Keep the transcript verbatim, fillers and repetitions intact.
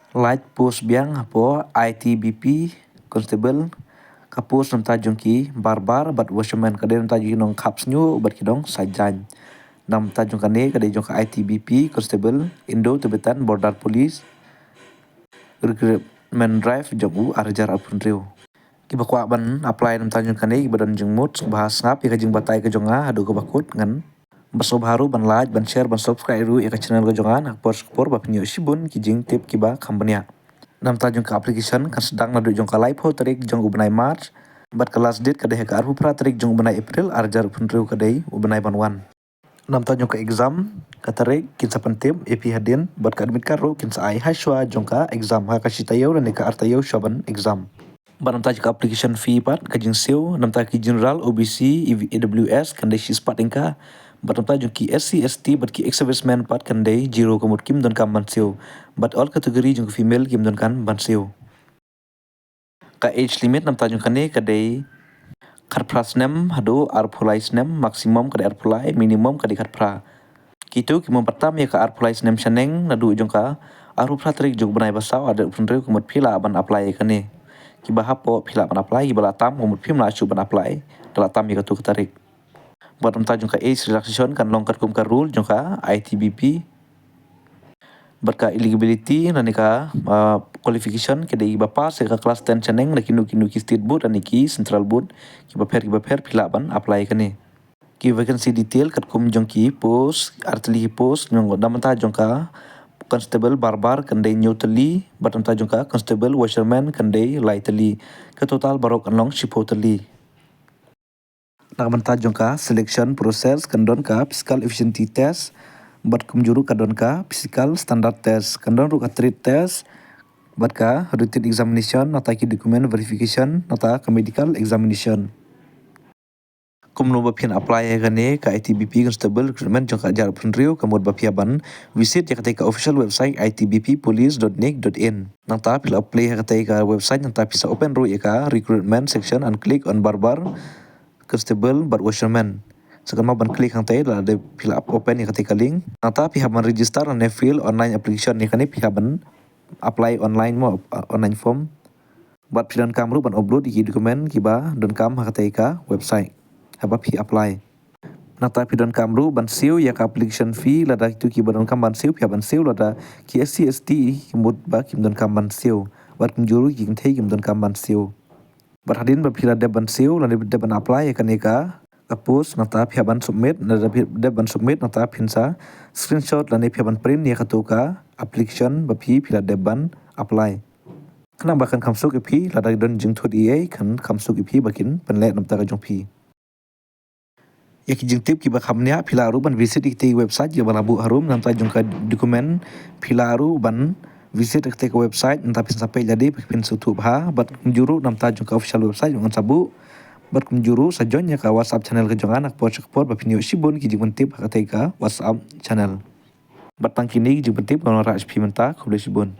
Lait post biang hapoh I T B P Constable, ka post namta jong ki barbar bad washerman, ka dei namta jong ki nongkhap snieh bad ki nongsajan. Namta jong kane ka dei jong ka I T B P Constable, Indo-Tibetan Border Police, recruitment drive jong u ar hajar arphew hynriew. Kiba kwah ban apply namta jong kane, kiba don jingmut, sngewbha sngap ïa ka jingbatai ka jong nga haduh kaba kut ngan. Bad sngewbha ruh ban like, ban share, ban subscribe ruh ïa ka channel ka jong nga, na ka por sha ka por ba phin ïoh shibun ki jingtip kiba kham bniah. Namta jong ka application kan sdang naduh jong ka laiphew tarik jong u bnai March, bad ka last date ka dei ha ka arphew phra tarik jong u bnai April, ar hajar arphew hynriew ka dei u bnai ban wan. Namta jong ka exam, ka tarik kin sa pyntip ïa phi hadien, bad ka admit card ruh kin sa ai ha shuwa jong ka exam, ha ka shi taïew lane ka ar taïew shuwa ban exam. Bad namta jong ka application fee pat, ka jingsiew namta ki general, O B C, E W S kan dei shispah tyngka. Bad namta jong ki S C, S T bad ki ex-servicemen pat kan dei zero, ka mut kim donkam ban siew. Bad all category jong ka female kim donkam ban siew. Ka age limit namta jong kane ka dei khatphra snem haduh arphew lai snem, maximum ka dei arphew lai, minimum ka dei khatphra. Kito ki mut ban tam ïa ka arphew lai snem shaneng naduh jong ka arphew phra tarik jong u bnai ba saw, ar hajar arphew hynriew, ka mut phi lah ban apply ïa kane. Kiba hapoh phi lah ban apply, kiba la tam ka mut phim lah shuh ban apply da la tam ïa kato ka tarik. Bad namta jong ka age relaxation kan long katkum ka rule jong ka I T B P. Bad ka eligibility lane ka, ah, qualification ka dei ba pass ïa ka class ten shaneng na kino kino ki state board lane ki central board, kiba pher kiba pher phi lah ban apply ïa kane. Ki vacancy detail katkum jong ki post, ar tylli ki post, namta jong ka constable barbar kan dei hynñiew tylli, bad namta jong ka constable washerman kan dei lai tylli. Ka total baroh kan long shiphew tylli. Na ka bynta jong ka selection process kan don ka physical efficiency test, bad kumjuh ruh ka don ka physical standard test, kan don ruh ka trade test, bad ka written examination, nangta ki document verification, nangta ka medical examination. Kumno ba phin apply ïa kane ka I T B P Constable Recruitment jong ka ar hajar arphew hynriew, ka mut ba phi hap ban visit ïa katei ka official website I T B P police dot nic dot in. Nangta phi la apply ha katei ka website, nangta phi sa open ruh ïa ka recruitment section and click on barbar, constable bad washerman. Sa kynmaw ban click hangtei, lada phi la open ïa katei ka link. Nangta phi hap ban register lane fill online application, ïa kane phi hap ban apply online mo, online form. Bad phi donkam ruh ban upload ïa ki document kiba donkam ha katei ka website haba phi apply. Nangta phi donkam ruh ban siew ïa ka application fee, lada kito kiba donkam ban siew phi hap ban siew, lada ki S C S T ki mut ba kim donkam ban siew. Bad kumjuh ruh ki kynthei kim donkam ban siew. Bad hadien ba phi la dep ban siew lane dep ban apply ïa kane ka, ka post, nangta phi hap ban submit, lada phi dep ban submit nangta phin sa screenshot lane phi hap ban print ïa kato ka application ba phi, phi la dep ban apply. Khnang ba kan kham suk ïa phi, lada don jingthut ei ei kan kham suk ïa phi ba kin pynleh namar ka jong phi. Ïa ki jingtip kiba kham bniah phi lah ruh ban visit ïa ki website kiba la buh harum, namar ka jong ka document phi lah ruh ban visit ïa ka website, nangta phin sa peit lade phin sngewthuh bha, bad kumjuh ruh namar ka jong ka official website ngan sa buh, bad kumjuh ruh sa join ïa ka WhatsApp channel ka jong nga, na ka por sha ka por ba phin ïoh shibun ki jingpyntip ha katei ka WhatsApp channel. Bad tang kine ki jingpyntip ngan wanrah sha phi mynta, khublei shibun.